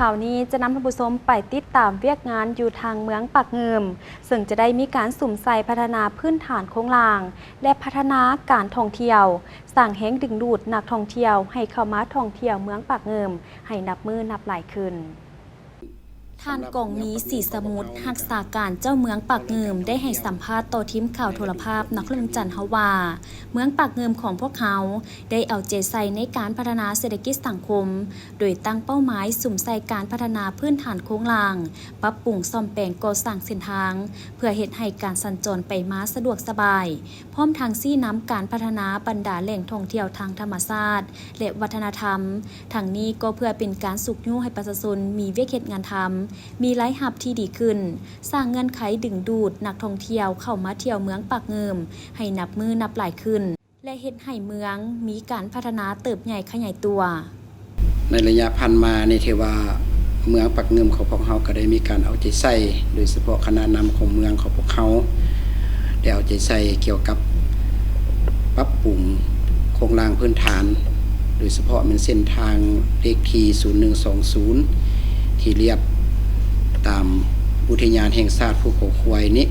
ຂ່າວນີ້ຈະນຳທ່ານຜູ້ຊົມໄປຕິດຕາມວຽກງານຢູ່ທາງເມືອງປາກງື່ມ ເຊິ່ງຈະໄດ້ມີການສຸມໃສ່ພັດທະນາພື້ນຖານໂຄງລ່າງ ແລະ ພັດທະນາການທ່ອງທ່ຽວ, ສ້າງແຮງດຶງດູດນັກທ່ອງທ່ຽວໃຫ້ເຂົ້າມາທ່ອງທ່ຽວເມືອງປາກງື່ມໃຫ້ນັບມື້ນັບຫຼາຍຂຶ້ນ. ທ່ານ ກອງມີ ສີສະໝຸດ ຮັກສາການເຈົ້າເມືອງປາກງື່ມ ໄດ້ໃຫ້ສຳພາດຕໍ່ທີມຂ່າວໂທລະພາບນະຄອນຫຼວງວຽງຈັນເຮົາວ່າ ເມືອງປາກງື່ມຂອງພວກເຮົາໄດ້ເອົາໃຈໃສ່ໃນການພັດທະນາເສດຖະກິດສັງຄົມ ໂດຍຕັ້ງເປົ້າໝາຍສຸມໃສ່ການພັດທະນາພື້ນຖານໂຄງລ່າງ, ປັບປຸງສ້ອມແປງກໍ່ສ້າງເສັ້ນທາງ ເພື່ອເຮັດໃຫ້ການສັນຈອນໄປມາສະດວກສະບາຍ, ພ້ອມທັງຊີ້ນຳການພັດທະນາບັນດາແຫຼ່ງທ່ອງທ່ຽວທາງທຳມະຊາດ ແລະ ວັດທະນະທຳ. ທັງນີ້ກໍເພື່ອເປັນການຊຸກຍູ້ໃຫ້ປະຊາຊົນມີວຽກເຮັດງານທຳ, ມີລາຍຮັບທີ່ດີຂຶ້ນ, ສ້າງເງື່ອນໄຂດຶງດູດນັກທ່ອງທ່ຽວເຂົ້າມາທ່ຽວເມືອງປາກງື່ມໃຫ້ນັບມື້ນັບຫຼາຍຂຶ້ນ ແລະ ເຮັດໃຫ້ເມືອງມີການພັດທະນາເຕີບໃຫຍ່ຂະຫຍາຍຕົວ. ໃນໄລຍະຜ່ານມານີ້ ຖືວ່າເມືອງປາກງື່ມຂອງພວກເຮົາກໍໄດ້ມີການເອົາໃຈໃສ່, ໂດຍສະເພາະຄະນະນຳຂອງເມືອງຂອງພວກເຮົາ ໄດ້ເອົາໃຈໃສ່ກ່ຽວກັບປັບປຸງໂຄງລ່າງພື້ນຖານ, ໂດຍສະເພາະແມ່ນເສັ້ນທາງເລກທີສູນໜຶ່ງສອງສູນ ທີ່ລຽບຕາມອຸທິຍານແຫ່ງຊາດພູເຂົາຄວາຍນີ້.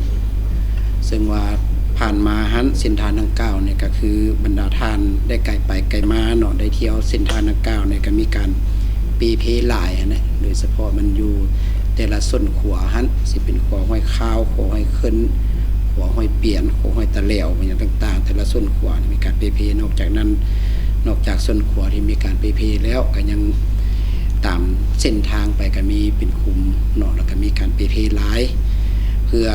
ເຊິ່ງວ່າຜ່ານມາຫັ້ນ ເສັ້ນທາງດັ່ງກ່າວນີ້ກໍຄືບັນດາທ່ານໄດ້ໄກໄປໄກມາເນາະ, ໄດ້ທ່ຽວເສັ້ນທາງດັ່ງກ່າວນີ້ກໍມີການເປ່ເພຫຼາຍຫັ້ນນະ, ໂດຍສະເພາະມັນຢູ່ແຕ່ລະສົ້ນຂົວຫັ້ນ ຊິເປັນຂົວຫ້ວຍຄາວ, ຂົວຫ້ວຍເຄີນ, ຂົວຫ້ວຍປຽນ, ຂົວຫ້ວຍຕະແຫຼວ ຫຍັງຕ່າງໆ, ແຕ່ລະສົ້ນຂົວມີການເປ່ເພ. ນອກຈາກນັ້ນ, ນອກຈາກສົ້ນຂົວທີ່ມີການເປ່ເພແລ້ວ ກໍຍັງຕາມເສັ້ນທາງໄປກໍມີເປັນຂຸມເນາະ, ແລ້ວກໍມີການເປ່ເພຫຼາຍ ເພື່ອ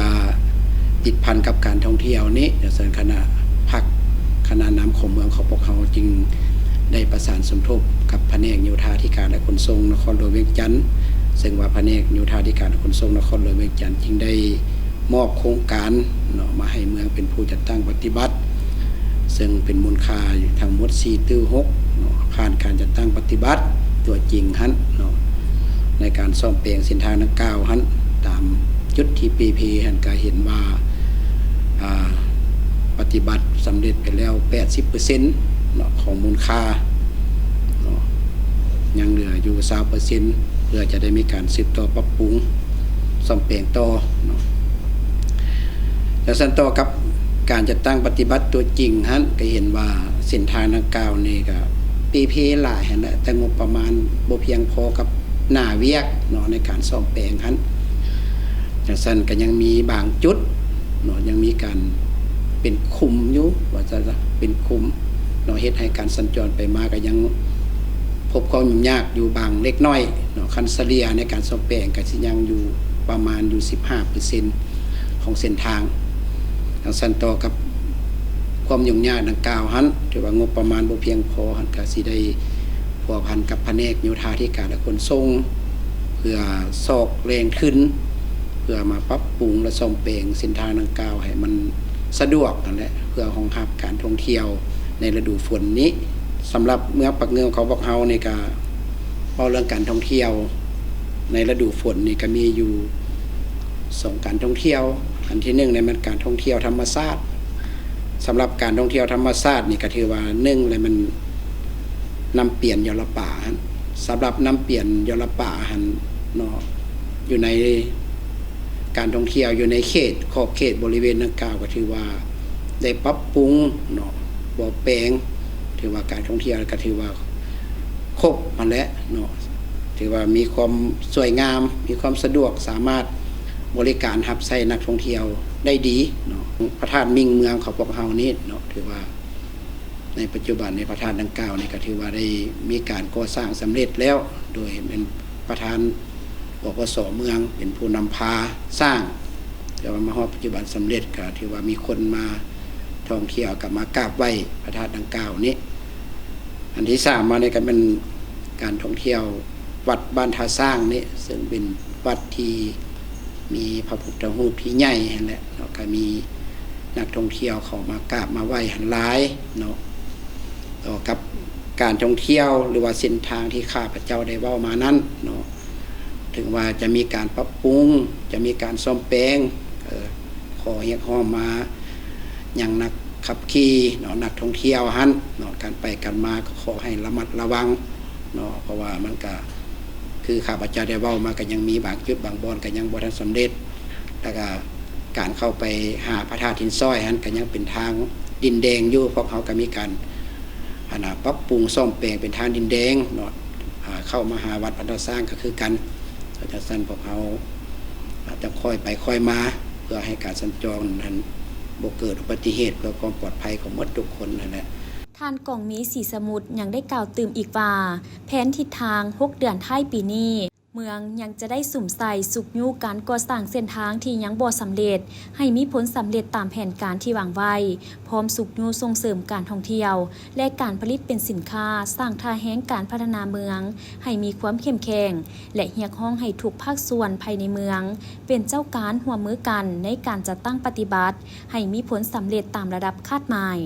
ຕິດພັນກັບການທ່ອງທ່ຽວນີ້. ດັ່ງຊັ້ນ ຄະນະພັກ ຄະນະນຳຂອງເມືອງຂອງພວກເຮົາຈຶ່ງໄດ້ປະສານສົມທົບກັບພະແນກໂຍທາທິການ ແລະ ຂົນສົ່ງນະຄອນຫຼວງວຽງຈັນ, ເຊິ່ງວ່າພະແນກໂຍທາທິການ ແລະ ຂົນສົ່ງນະຄອນຫຼວງວຽງຈັນຈຶ່ງໄດ້ມອບໂຄງການເນາະ ມາໃຫ້ເມືອງເປັນຜູ້ຈັດຕັ້ງປະຕິບັດ, ເຊິ່ງເປັນມູນຄ່າຢູ່ທັງໝົດສີ່ຕື້ຫົກເນາະ. ຜ່ານການຈັດຕັ້ງປະຕິບັດຕົວຈິງຫັ້ນເນາະ ໃນການສ້ອມແປງເສັ້ນທາງດັ່ງກ່າວຫັ້ນ ຕາມຈຸດທີ່ເປ່ເພຫັ້ນ ກະເຫັນວ່າ ອາ ປະຕິບັດສຳເລັດໄປແລ້ວແປດສິບເປີເຊັນເນາະ ຂອງມູນຄ່າເນາະ, ຍັງເຫຼືອຢູ່ຊາວເປີເຊັນ ເພື່ອຈະໄດ້ມີການສືບຕໍ່ປັບປຸງ ສ້ອມແປງຕໍ່ເນາະ. ແລ້ວຊັ້ນຕໍ່ກັບການຈັດຕັ້ງປະຕິບັດຕົວຈິງຫັ້ນ ກໍເຫັນວ່າເສັ້ນທາງດັ່ງກ່າວນີ້ກໍເປ່ເພຫຼາຍຫັ້ນແຫຼະ, ແຕ່ງົບປະມານບໍ່ພຽງພໍກັບໜ້າວຽກເນາະ ໃນການສ້ອມແປງຫັ້ນ. ຈັ່ງຊັ້ນກໍຍັງມີບາງຈຸດເນາະ ຍັງມີການເປັນຂຸມຢູ່ ວ່າຊັ້ນຊະ ເປັນຂຸມເນາະ, ເຮັດໃຫ້ການສັນຈອນໄປມາກໍຍັງພົບຄວາມຫຍຸ້ງຍາກຢູ່ບາງເລັກນ້ອຍເນາະ. ຄັນສະເລ່ຍໃນການສ້ອມແປງກໍຊິຍັງຢູ່ປະມານຢູ່ສິບຫ້າເປີເຊັນ ຂອງເສັ້ນທາງ. ຈັ່ງຊັ້ນຕໍ່ກັບຄວາມຫຍຸ້ງຍາກດັ່ງກ່າວຫັ້ນ ຖືວ່າງົບປະມານບໍ່ພຽງພໍຫັ້ນ ກະຊິໄດ້ພົວພັນກັບພະແນກໂຍທາທິການ ແລະ ຂົນສົ່ງ ເພື່ອຊອກແຫຼ່ງທຶນ ເພື່ອມາປັບປຸງ ແລະ ສ້ອມແປງເສັ້ນທາງດັ່ງກ່າວໃຫ້ມັນສະດວກຫັ້ນແຫຼະ ເພື່ອຮອງຮັບການທ່ອງທ່ຽວໃນລະດູຝົນນີ້. ສຳລັບເມືອງປາກງື່ມຂອງພວກເຮົານີ້ກະ ເວົ້າເລື່ອງການທ່ອງທ່ຽວໃນລະດູຝົນນີ້ກະມີຢູ່ສອງການທ່ອງທ່ຽວ. ອັນທີໜຶ່ງນີ້ແມ່ນການທ່ອງທ່ຽວທຳມະຊາດ. ສຳລັບການທ່ອງທ່ຽວທຳມະຊາດນີ້ກະຖືວ່າ ໜຶ່ງແລ້ວແມ່ນນ້ຳປຽນຢໍລະປາຫັ້ນ. ສຳລັບນ້ຳປຽນຢໍລະປາຫັ້ນເນາະ ຢູ່ໃນການທ່ອງທ່ຽວ ຢູ່ໃນເຂດ ຂອບເຂດບໍລິເວນດັ່ງກ່າວ ກະຖືວ່າໄດ້ປັບປຸງເນາະ ບໍ່ແປງ ຖືວ່າການທ່ອງທ່ຽວກະຖືວ່າ ຄົບຫັ້ນແຫຼະເນາະ, ຖືວ່າມີຄວາມສວຍງາມ, ມີຄວາມສະດວກ, ສາມາດບໍລິການຮັບໃຊ້ນັກທ່ອງທ່ຽວໄດ້ດີເນາະ. ພະທາດໝິ່ງເມືອງຂອງພວກເຮົານີ້ເນາະ ຖືວ່າໃນປັດຈຸບັນນີ້ ພະທາດດັ່ງກ່າວນີ້ກໍຖືວ່າໄດ້ມີການກໍ່ສ້າງສຳເລັດແລ້ວ ໂດຍແມ່ນປະທານ ປກສ ເມືອງ ເປັນຜູ້ນຳພາສ້າງ, ແຕ່ວ່າມາຮອດປັດຈຸບັນສຳເລັດ ກໍຖືວ່າມີຄົນມາທ່ອງທ່ຽວ ກໍມາກາບໄຫວ້ພະທາດດັ່ງກ່າວນີ້. ອັນທີສາມມານີ້ກໍແມ່ນການທ່ອງທ່ຽວວັດບ້ານທ່າຊ້າງນີ້ ເຊິ່ງເປັນວັດທີ່ມີພະພຸດທະຮູບທີ່ໃຫຍ່ຫັ້ນແຫຼະເນາະ, ກໍມີນັກທ່ອງທ່ຽວເຂົ້າມາກາບມາໄຫວ້ຫັ້ນຫຼາຍເນາະ. ຕໍ່ກັບການທ່ອງທ່ຽວ ຫຼືວ່າເສັ້ນທາງທີ່ຂ້າພະເຈົ້າໄດ້ເວົ້າມານັ້ນເນາະ, ເຖິງວ່າຈະມີການປັບປຸງ, ຈະມີການສ້ອມແປງ, ເອີ ຂໍຮຽກຮ້ອງມາຍັງນັກຂັບຂີ່ເນາະ, ນັກທ່ອງທ່ຽວຫັ້ນເນາະ, ການໄປການມາກໍຂໍໃຫ້ລະມັດລະວັງເນາະ, ເພາະວ່າມັນກະ ຄືຂ້າພະເຈົ້າໄດ້ເວົ້າມາ ກໍຍັງມີບາງຈຸດບາງບ່ອນກໍຍັງບໍ່ທັນສຳເລັດ ແລ້ວກໍການເຂົ້າໄປຫາພະທາດຫີນຊ້ອຍຫັ້ນ ກໍຍັງເປັນທາງດິນແດງຢູ່. ພວກເຮົາກໍມີການ ອັນນ່າ ປັບປຸງສ້ອມແປງເປັນທາງດິນແດງເນາະ ອາ ເຂົ້າມາຫາວັດພັນທະຊ້າງກໍຄືກັນ. ເພາະຈັ່ງຊັ້ນພວກເຮົາ ອາ ຕ້ອງຄ່ອຍໄປຄ່ອຍມາ ເພື່ອໃຫ້ການສັນຈອນນັ້ນບໍ່ເກີດອຸບັດຕິເຫດ ເພື່ອຄວາມປອດໄພຂອງໝົດທຸກຄົນນັ້ນແຫຼະ. ທ່ານ ກອງມີ ສີສະໝຸດ ຍັງໄດ້ກ່າວຕື່ມອີກວ່າ ແຜນທິດທາງຫົກເດືອນທ້າຍປີນີ້ ເມືອງຍັງຈະໄດ້ສຸມໃສ່ຊຸກຍູ້ການກໍ່ສ້າງເສັ້ນທາງທີ່ຍັງບໍ່ສຳເລັດ ໃຫ້ມີຜົນສຳເລັດຕາມແຜນການທີ່ວາງໄວ້, ພ້ອມຊຸກຍູ້ສົ່ງເສີມການທ່ອງທ່ຽວ ແລະ ການຜະລິດເປັນສິນຄ້າ, ສ້າງທ່າແຮງການພັດທະນາເມືອງໃຫ້ມີຄວາມເຂັ້ມແຂງ ແລະ ຮຽກຮ້ອງໃຫ້ທຸກພາກສ່ວນພາຍໃນເມືອງ ເປັນເຈົ້າການຮ່ວມມືກັນໃນການຈັດຕັ້ງປະຕິບັດໃຫ້ມີຜົນສຳເລັດຕາມລະດັບຄາດໝາຍ.